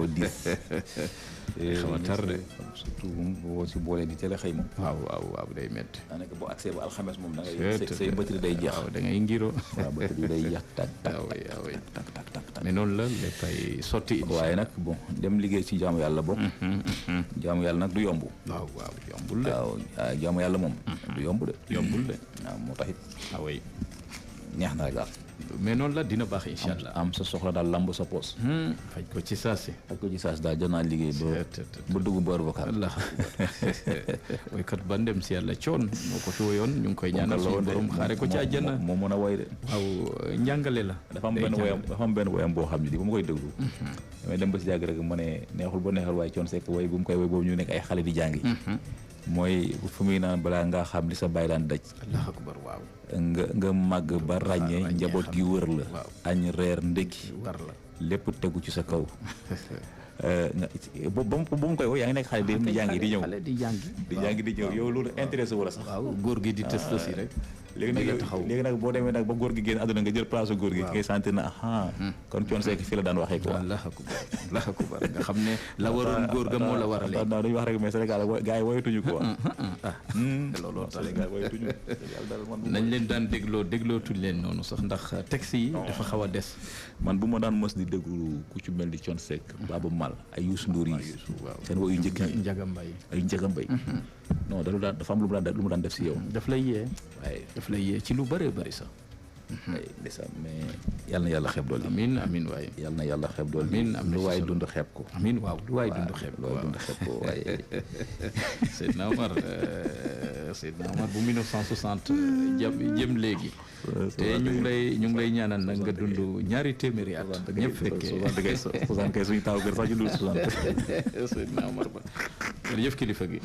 koo diis. xaw a tardé surtout boo si boolee di teel a xëy moom. waaw day métti. daanaka boo accès ba alxames moom da ngay say batterie day jeex. waaw da ngay ngiro. waaw batterie day jeex tak mais noonu la léppay sotti. waaye nag bon dem liggéey ci jaamu yàlla bokk. jaamu yàlla nag du yomb. waaw yombul de. waaw jaamu yàlla moom. du yomb de. yombul de. waaw moo taxit. oui. neex na rek daal. mais noonu la dina baax incha allah. am sa soxla daal lamb sa poos. faj ko ci saasi. faj ko ci saasi daal jot naa liggéey ba dugg boor vocal. allah woykat ba ndem si yàlla coon moo ko fi woyoon ñu ngi koy ñaanal suñu borom xaare ko ci àjjana. moo mën a woy de. waaw njàngale la. dafa am benn woyam boo xam ne di ba ma koy déglu. damay dem ba si jàgg rek ma ne neexul ba neexul waaye coon sekk woy bu mu koy woy boobu ñu nekk ay xale di jàngi. mooy fu muy naan balaa ngaa xam li sa bàyyi daan daj. allahu akbar waaw. nga màgg ba ràññee njaboot gi wër la. añ reer ndékki war la lépp tegu ci sa kaw. ba mu koy woo yaa ngi nekk xale di jàngi di ñëw. di jàngi di ñëw yow loolu intéressé wu la sax. waaw góor gi di tës tës yi rek. léegi nag boo demee nag ba góor gi génn àdduna nga jël place góor gi. ngay sentir na kon Thione Seck fii la daan waxee quoi. allahu akbar nga xam ne la waroon góor ga moo la war a léegi. non dañuy wax rek mais Sénégal gars yi woyatuñu quoi. looloo tax Sénégal woyatuñu. nañ leen daan déglootuñ leen noonu sax ndax texte yi dafa xaw a des. man bu ma daan mos di déglu ku ci mel ni Thione Seck Baaba Maal ay Youssou Ndour yi seen woyu njëkk yi Njaga Mbay ay Njaga Mbay non dafa am lu mu daan def si yow. daf lay yee waaye daf lay yee ci lu bëree bëri sax. ndeysaan mais yal na yàlla xeeb dool amiin amiin waaye. yal na yàlla xeeb dool amiin lu waay dund xeeb ko. amiin waaw lu waay dund xeeb ko waaye. Seydina Omar bu 1960 jëm léegi. te ñu ngi lay ñaanal nag nga dund ñaari téeméeri at. ñëpp fekkee 60 kay suñu taw gër sax ñu dul 60. Seydina Omar ba jërëjëf kilifa gi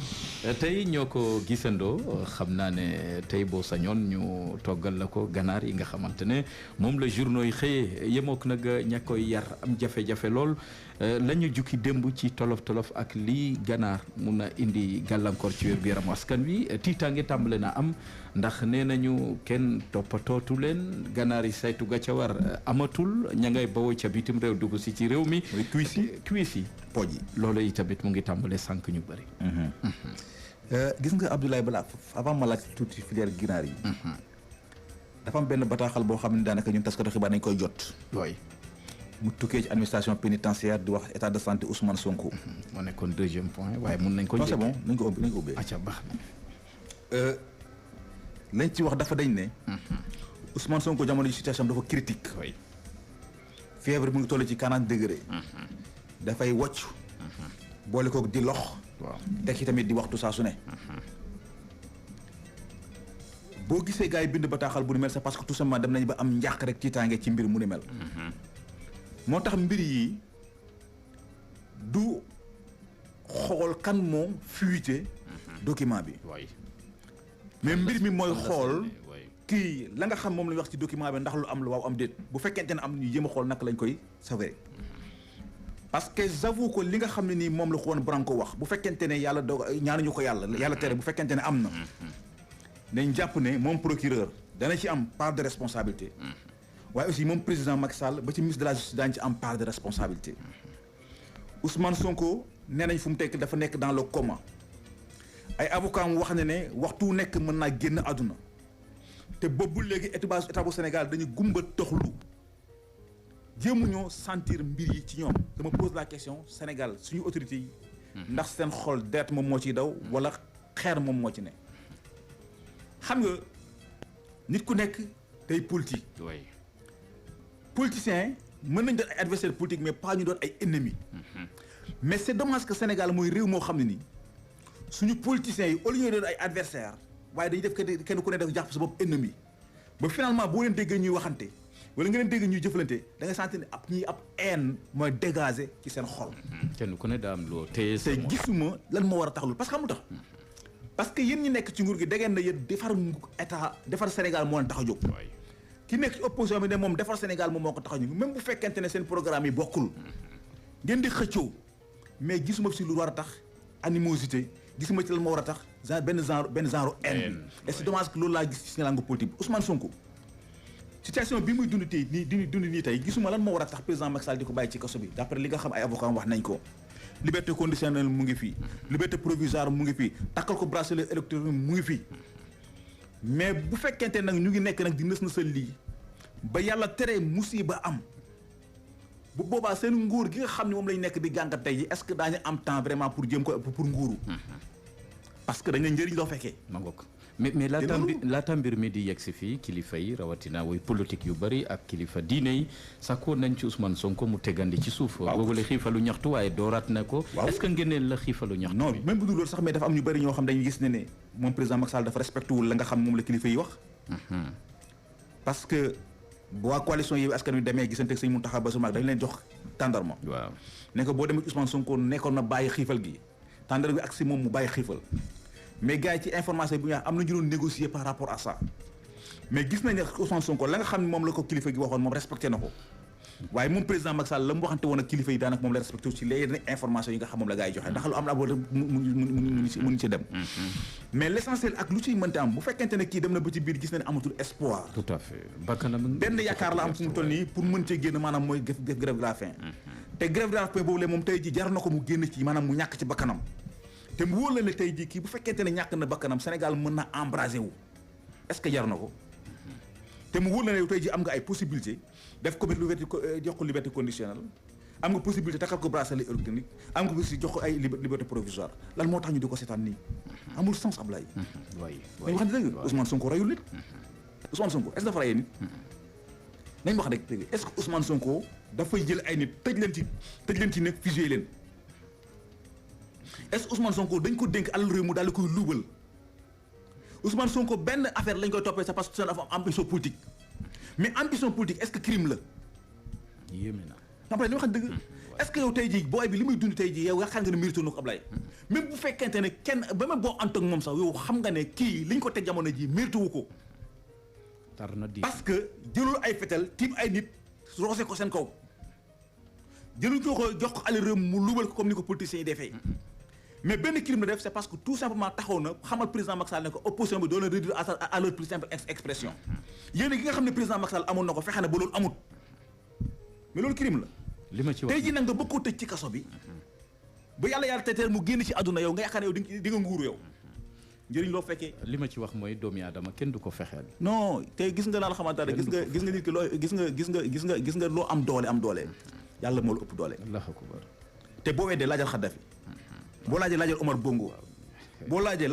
tey ñoo ko gisandoo xam naa ne tey boo sañoon ñu toggal la ko ganaar yi nga xamante ne moom la journaux yi xëyee yemook nag ña koy yar am jafe-jafe lool la ñu jukki démb ci tolof-tolof ak lii ganaar mun a indi gàllankoor ci wér gu yaram askan wi tiitaange tàmbale na am ndax nee nañu kenn toppatootu leen ganaar yi saytu ga ca war amatul ña ngay bawoo ca bitim réew dugg si ci réew mi. mooy cuisse yi pooj yi. loolu yi tamit mu ngi tàmbale sànq ñu bëri. gis nga Abdoulaye balaa avant ma laaj tuuti filière ginaar yi. dafa am benn bataaxal boo xam ne daanaka ñun taskatu xibaar nañ koy jot. waay mu tukkee ci administration pénitentiaire di wax état de santé Ousmane Sonko. moo nekkoon deuxième point waaye mun nañ ko. non c'est bon nañ ko ubbee. acca baax na. lañ ci wax dafa dañ ne. Ousmane Sonko jamono ji situation dafa critique. oui. fièvre mu ngi toll ci 40 degré. dafay wocc. boole koog di lox. waaw teg ci tamit di waxtu saa su ne. boo gisee gars yi bind bataaxal bu ni mel c'est parce que tout simplement dem nañ ba am njàq rek ci tànge ci mbir mu ni mel. moo tax mbir yi du xool kan moo fuité document bi. mais mbir mi mooy xool kii la nga xam moom la ñu wax ci document bi ndax lu am lu waaw am déet bu fekkente ne am ñu jéem a xool naka lañ koy savoir. parce que j'avoue que li nga xam ne nii moom la Juan Branco wax bu fekkente ne yàlla doog ñaanuñu ko yàlla tere bu fekkente ne am na. nañ jàpp ne moom procureur dana ci am part de responsabilité. waaye aussi moom président Macky Sall ba ci ministre de la justice daañu ci am part de responsabilité. Ousmane Sonko nee nañ fu mu tekk dafa nekk dans le coma. ay avocat mu wax ne waxtu nekk mën naa génn àdduna. te boobu léegi état bu Sénégal dañu gumba toxlu. jéemuñoo sentir mbir yi ci ñoom dama pose la question Sénégal suñu autorités yi. ndax seen xol deret moom moo ciy daw wala xeer moom moo ci ne. xam nga nit ku nekk day politique. oui. politiciens mën nañ doon ay adversaires politiques mais pas ñu doon ay ennemis. mais c'est dommage que Sénégal mooy réew moo xam ne nii suñu politiciens yi au lieu ñu doon ay adversaires waaye dañuy def kenn ku ne def jàpp sa bopp ennemi ba finalement boo leen déggee ñuy waxante wala nga leen dégg ñuy jëflante da nga sentir ne ab haine mooy dégager ci seen xol. kenn ku ne daa am loo téye sa te gisuma lan moo war a tax loolu parce que xamul tax. parce que yéen ñi nekk ci nguur gi da ngeen na yéen defar Sénégal moo leen tax a jóg. ki nekk ci opposition bi ne moom defar Sénégal moom moo ko tax a jóg même bu fekkente ne seen programme yi bokkul. ngeen di xëccoo mais gisuma si lu war a tax animosité gisuma ci lan moo war a tax benn genre haine. et c'est dommage que loolu laa gis ci langue politique bi Ousmane Sonko situation bi muy dund tey nii tey gisuma lan moo war a tax président Macky Sall di ko bàyyi ci kaso bi d'après li nga xam ay avocat wax nañ ko liberté conditionnelle mu ngi fii liberté provisoire mu ngi fii takkal ko bracelet électronique mu ngi fii mais bu fekkente nag ñu ngi nekk nag di nës na sa lii ba yàlla tere musiba am bu boobaa seen nguur gi nga xam ne moom lañ nekk di gàngat tey ji est-ce que daañu am temps vraiment pour jëm ko pour nguuru parce que dañu njëriñ loo fekkee ma ngoog mais laata mbir mi di yegg si fii kilifa yi rawatina way politique yu bëri ak kilifa diine yi sàkkoo nañ ci Ousmane Sonko mu tegandi ci suuf boobu la xiifalu ñaxtu waaye dooraat na ko est-ce que ngeen la xiifalu ñaxtu non même bu dul loolu sax mais dafa am ñu bëri ñoo xam dañuy gis ne moom président Macky Sall dafa respecté wul la nga xam moom la kilifa yi wax parce que waa coalition yi askan wi demee gisante ak Sëñ Mountakha Bassirou Mbacké dañ leen jox tàndarma waaw ne ko boo demee Ousmane Sonko nekkoon na bàyyi xiifal gi tàndar bi ak si moom mu bàyyi xiifal mais gars yi ci information bi ñu am na ñu doon négocier par rapport à ça mais gis nañ ne Ousmane Sonko la nga xam ne moom la ko kilifa gi waxoon moom respecté na ko waaye moom président Macky Sall la mu waxante woon ak kilifa yi daanaka moom la respecté ci les informations yi nga xam moom la gars yi joxe ndax lu am la mënuñu ci dem mais l'essentiel ak lu ciy mënti am bu fekkente ne kii dem na ba ci biir gis na ne amatul espoir tout à fait bakkanam benn yaakaar la am fu mu toll nii pour mën cee génn maanaam mooy def grève de la faim te grève de la faim boobu la moom tey ji jar na ko mu génn ci maanaam mu ñàkk ci bakkanam te mu wóor la ne tey jii kii bu fekkente ne ñàkk na bakkanam Sénégal mën na embrasé wu est-ce que jar na ko te mu wóor la ne tey jii am nga ay possibilité def ko jox ko liberté conditionnelle am nga possibilité takkal ko bracelet électronique am nga possibilité jox ko ay liberté provisoire lan moo tax ñu di ko seetaan nii amul sens Ablaye. waay waay wax dëgg Ousmane Sonko rayul nit. Ousmane Sonko est-ce que dafa rayee nit. nañ wax rek dëgg est-ce que Ousmane Sonko dafay jël ay nit tëj leen ci nekk fusillé leen. est-ce que Ousmane Sonko dañ ko dénk alal réew mu daal di koy luubal Ousmane Sonko benn affaire lañ koy toppee c'est parce que dafa am ambition politique mais ambition politique est-ce que crime la. yéeme na. après li ma xam dëgg est-ce que yow tey jii booy bi li muy dund tey jii yow yaakaar nga ne mérite na ko Ablaye même bu fekkente ne kenn ba même boo ànd ak moom sax yow xam nga ne kii liñ ko teg jamono ji mérite wu ko. tar na di parce que jëlul ay fetel tiim ay nit roose ko seen kaw jëlul ko jox ko alal réew mu luubal ko comme ni ko politiciens yi defee. mais benn crime la def c'est parce que tout simplement taxaw na xamal président Macky Sall ne ko opposition bi doo leen réduire à leur plus simple expression yéen gi nga xam ne président Macky Sall amoon na ko fexe na ba loolu amut mais loolu crime la. li ma ci wax tey jii nag nga bëgg koo tëj ci kaso bi ba yàlla teeteer mu génn ci àdduna yow nga yaakaar ne yow di nga nguuru yow njëriñ loo fekkee. li ma ci wax mooy doomi aadama kenn du ko fexeel. non tey gis nga laa la xamante ne gis nga nit ki loo gis nga loo am doole yàlla moo la ëpp doole. Allahu akbar. te boo weddee laajal Kadhafi boo laajal Omar Bongo boo laajal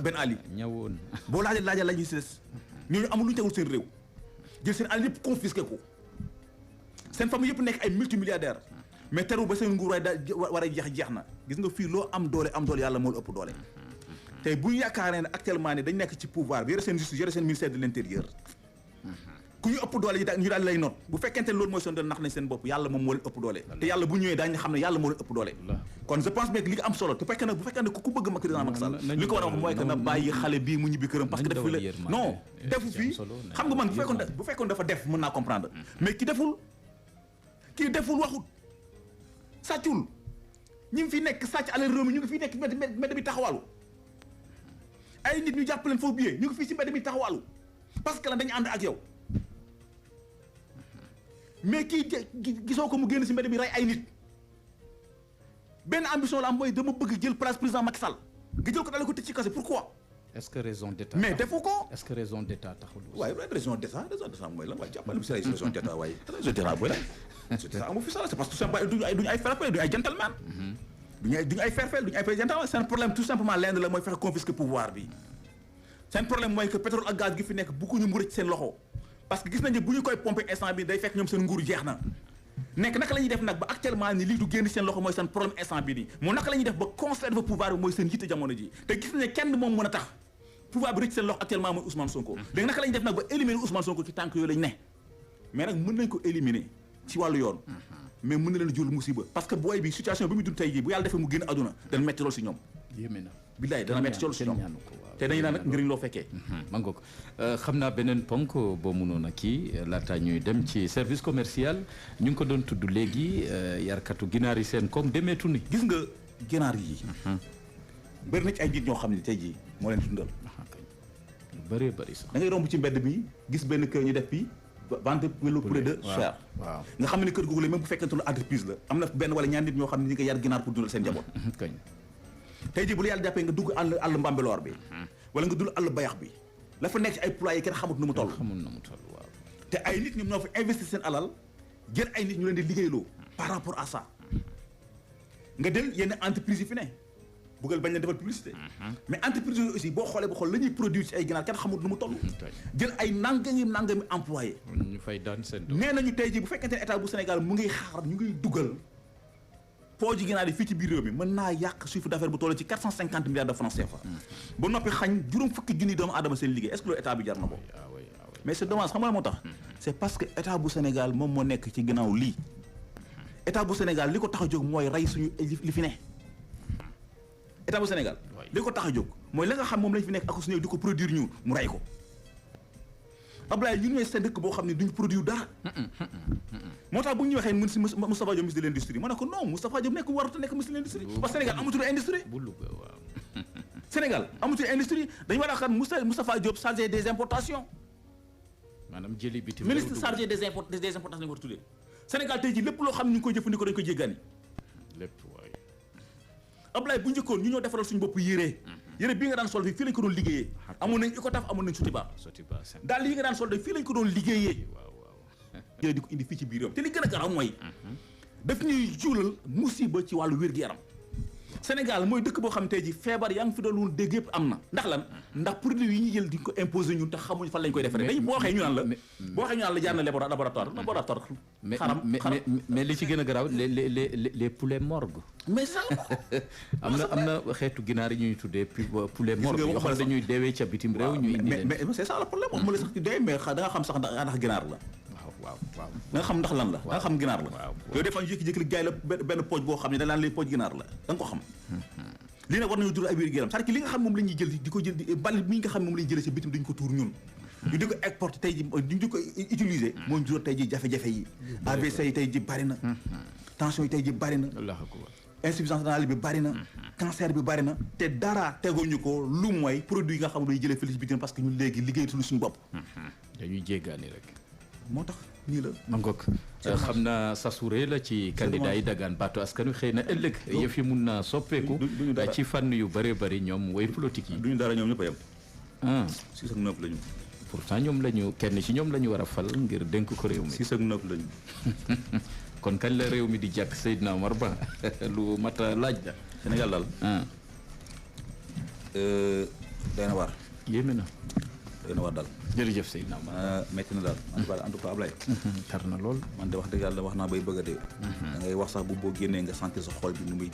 Ben Ali ñëwoon boo laajal la ñuy si des ñooñu amul lu ñu tegul seen réew jël seen alal yëpp confisqué ko seen famille yëpp nekk ay multimilliardaires mais teru ba seen nguur waay daal war a jeex na gis nga fii loo am doole yàlla moo la ëpp doole tey bu ñu yaakaaree ne actuellement ne dañ nekk ci pouvoir bi yore seen justice yore seen ministère de l'intérieur ku ñu ëpp doole ñu daal lay noot bu fekkente ne loolu mooy seen doon nax nañ seen bopp yàlla moom moo leen ëpp doole te yàlla bu ñëwee daañu xam ne yàlla moo leen ëpp doole kon je pense bien que li am solo te bu fekkee ne ku bëgg président Macky Sall li ko war a wax mooy que na bàyyi xale bii mu ñibbi këram parce que defu la non defu fii xam nga man bu fekkoon dafa def mën naa comprendre mais kii deful waxut sàccul ñi ngi fi nekk sàcc alal réew mi ñu ngi fi nekk mbedd bi taxawalu ay nit ñu jàpp leen foofu biyee ñu ngi fii si mbedd bi taxawalu parce que la dañu ànd ak yow mais kii gisoo ko mu génn si mbedd bi rey ay nit benn ambition la am mooy dama bëgg jël place président Macky Sall nga jël ko daal ko tëj ci kaso pourquoi. est-ce que raison d'état mais defu ko. est-ce que raison d'état taxul. waaye raison d'état mooy lan waaye jàppale si raison d'état waaye raison d'état mooy lan. raison d'état amu fi sala c'est parce que tout simplement duñu ay fair play duñu ay gentleman. duñu ay fair play duñu ay gentleman seen problème tout simplement lenn la mooy fexe confisquer pouvoir bi seen problème mooy que pétrole ak gaz gi fi nekk bëgguñu mu rëcc seen loxo. parce que gis nañu bu ñu koy pomper instant bi day fekk ñoom seen nguur jeex na nekk naka la ñuy def nag ba actuellement ni lii du génn seen loxo mooy seen problème instant bi nii moom naka la ñuy def ba conserver pouvoir bi mooy seen yitte jamono ji te gis nañu kenn moom mën a tax pouvoir bi rëcc seen loxo actuellement mooy Ousmane Sonko léegi naka la ñuy def nag ba éliminer Ousmane Sonko ci tànk yooyu lañ ne mais nag mën nañ ko éliminer ci wàllu yoon mais mën na leen jël musiba parce que booy bi situation bi mu dund tey jii bu yàlla defee mu génn àdduna dana metti lool si ñoom yéeme na billaay dana metti lool si ñoom te dañu naan nag njëriñ loo fekkee ma ngoog xam naa beneen ponk boo mënoon a kii laata ñuy dem ci service commercial ñu ngi ko doon tudd léegi yarkatu ginaar yi seen koom demeetu ni gis nga ginaar yi bëri na ci ay nit ñoo xam ne tey jii moo leen dundal bëree bëri sax. da ngay romb ci mbedd bi gis benn kër ñu def fii vente poulet de chair. waaw nga xam ne kër googu la même bu fekkente ne entreprise la am na benn wala ñaar nit ñoo xam ne ñi nga yar ginaar pour dundal seen njaboot. kañ tey jii bu la yàlla jàppee nga dugg àll Mbambilor bi wala nga dul àll Bayax bi la fa nekk ci ay poulailler kenn xamut nu mu toll. waaw. te ay nit ñoom ñoo fa investir seen alal jël ay nit ñu leen di liggéeyloo par rapport à ça nga del yenn entreprise yi fi ne buggal bañ leen defal publicité mais entreprise yooyu aussi boo xoolee la ñuy produire ci ay ginaar kenn xamut nu mu toll. jël ay nangami employé ñu fay daan seen doole. nee nañu tey jii bu fekkente ne état bu Sénégal mu ngi xaar ñu ngi dugal pooji ginaar yi fii ci biir réew mi mën naa yàq chiffre d'affaires bu toll ci 450 milliards de francs CFA. ba noppi xañ juróom fukki junni doomu aadama seen liggéey est-ce que loolu état bi jar na ko. mais c'est dommage xam nga moo tax. c'est parce que état bu Sénégal moom moo nekk ci ginnaaw lii. état bu Sénégal li ko tax a jóg mooy rey suñu li fi ne. état bu Sénégal li ko tax a jóg mooy la nga xam moom lañ fi nekk ak suñu di ko produire ñu mu rey ko. Ablaye ñu ñooy seen dëkk boo xam ne duñ produire dara. moo tax bu ñu waxee Moustapha Diop ministre de l'industrie ma ne ko non Moustapha Diop nekk warut a nekk ministre de l'industrie parce que Sénégal amatul industrie. bu Louga waaw. Sénégal amatul industrie dañu war a xam Moustapha Diop chargé des importations. maanaam jëli bitim ministre chargé des importations lañu war a tuddee. Sénégal tey jii lépp loo xam ne ñu ngi koy jëfandikoo dañu koy jéggaani. lépp waay. Ablaye bu njëkkoon ñu ñoo defaral suñu bopp yére bii nga daan sol fii lañ ko doon liggéeyee. amoon nañ Icotaf amoon nañ Sotiba. daal yi nga daan sol fii lañ ko doon liggéeyee. jëlee di ko indi fii ci biiram te li gën a garaaw mooy daf ñuy juulal musiba ci wàllu wér-gu-yaram. Sénégal mooy dëkk boo xam tey ji feebar yaa ngi fi doon dégg yëpp am na ndax lan ndax produit yi ñuy jël di ko imposer ñun te xamuñ fan lañ koy defaree dañ boo waxee ñu naan la jaar na laboratoire mais li ci gën a garaaw les poulets morgues. mais ça am na xeetu ginaar yi ñuy tuddee poulet morgue yoo xam ne dañuy deewee ca bitim réew ñu indi leen mais c'est ça le problème waxuma la sax ci dee mais da nga xam sax ndax ginaar la waaw da nga xam ndax lan la da nga xam ginaar la yooyu des fois ñu jékki-jékki li jaay la benn pooj boo xam ne da naan lay pooj ginaar la da nga ko xam lii nag war nañu jur ay wér gu yaram c'est-à-dire que li nga xam moom la ñuy jël di ko jël bal mi nga xam moom la ñuy jëlee ci bitim duñ ko tuur ñun ñu di ko exporter tey ji ñu di ko utiliser moo jur tey ji jafe-jafe yi AVC yi tey ji bari na tension yi tey ji bari na insuffisance rénale bi bari na cancer bi bari na te dara teguñu ko lu mooy produit yi nga xam ne dañuy jëlee fii ci bitim parce que ñun léegi liggéeyatuñu suñu bopp dañuy jéggaani rek moo tax nii la ma ngoog xam naa sasuré la ci candidat yi dagaan baatu askan wi xëy na ëllëg yëf yi mun na soppeeku ci fànn yu bëree bëri ñoom way politique yi duñu dara ñoom ñëpp a yem 6 ak 9 lañu pourtant ñoom lañu kenn ci ñoom la ñu war a fal ngir dénk ko réew mi 6 ak 9 lañu kon kañ la réew mi di jàkk Seydina Omar Ba lu mat a laaj la Sénégal daal doy na waar yéeme na doy na waar daal jërëjëf Seydina Omar metti na daal en tout cas Ablaye tar na lool man de wax dëgg yàlla wax naa bay bëgg a dee da ngay wax sax bu boo génnee nga sentir sa xol bi nu muy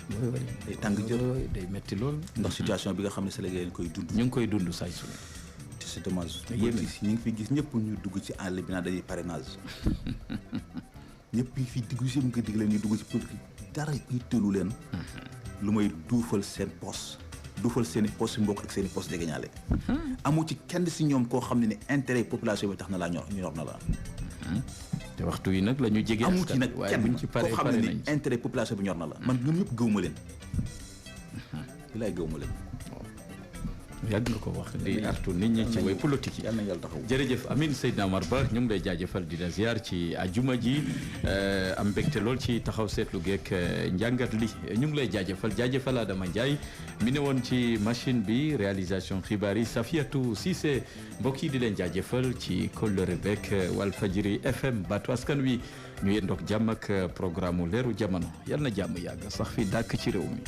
day tàng jër day metti lool ndax situation bi nga xam ne Sénégal yi koy dund ñu ngi koy dund saay su te c'est dommage ñu ngi fi gis ñëpp ñu dugg ci en ligne bi naan dañuy parrainage ñëpp yi fii diggu si mu ngi dig leen ñu dugg ci politique dara itteelu leen lu may duufal seen poste duufal seen i poste mbokk ak seen i poste jegeñaale amu ci kenn si ñoom koo xam ne intérêt population bi tax na laa ñor na la te waxtu yi nag la ñu jege amu ci nag kenn koo xam ne intérêt population bi ñor na la man ñoom ñëpp gëwuma leen li laay gëwuma leen yàgg nga ko wax di artu nit ñi ci way politique yi yàlla na yàlla taxaw jërëjëf Amine Seydina Omar Ba ñu ngi lay jaajëfal di la ziar ci ajuma ji am mbégte lool ci taxaw seetlu geek njàngat li ñu ngi lay jaajëfal Adama Ndiaye mi ne woon ci machine bi réalisation xibaar yi Safiatou Cissé mbokk yi di leen jaajëfal ci kóllëre beek Walfadjri FM baatu askan wi ñu yendoog jàmm ak programme leeru jamono yal na jàmm yàgg sax fi dàkk ci réew mi